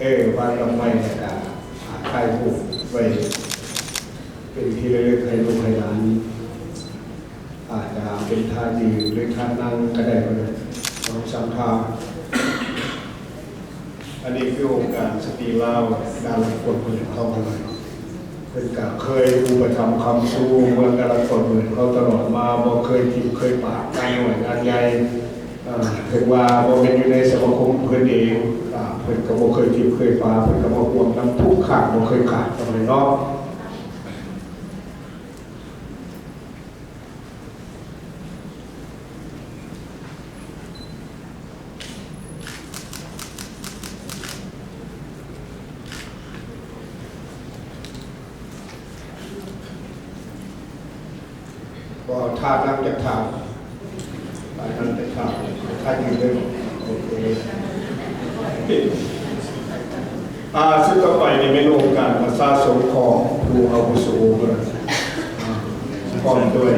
ເອີ ວາງດອກໄມ້ ແລ້ວກະ ອາ ຖ່າຍຮູບໄວ້ເປັນທີ່ລະລຶກໃຫ້ລູກໃຫ້ຫຼານ ອາດຈະເປັນທ່າຢືນ ຫຼື ທ່ານັ່ງກະໄດ້ ເນາະ ສຳຄັນ. ອັນນີ້ຄືອົງການສະຕີລາວ ດາລັດ ຄວນເພິ່ນເຮົາ ເພິ່ນກະເຄີຍອຸປະຖຳຄ້ຳຊູເມືອງດາລັດ ຄວນເພິ່ນເຮົາຕະຫຼອດມາ ບໍ່ເຄີຍຖິ້ມເຄີຍປະ ງານນ້ອຍງານໃຫຍ່. ເອີ ເຖິງວ່າບໍ່ແມ່ນຢູ່ໃນສະມາຄົມເພິ່ນເອງ ອາ ເພິ່ນກໍບໍ່ເຄີຍຖິ້ມເຄີຍປະ ເພິ່ນກໍມາຮ່ວມນຳທຸກຄັ້ງ ບໍ່ເຄີຍຂາດ ວ່າຊັ້ນເນາະ. ບໍ່ ຖ້ານັ່ງຈັກທ່າ ຖ້ານັ່ງຈັກທ່າ ຖ້າຢືນເດີ. ໂອເຄ ອາ ຊຸດຕໍ່ໄປນີ້ແມ່ນອົງການປະຊາສົງເຄາະຜູ້ອາວຸໂສ ອາ ພ້ອມດ້ວຍ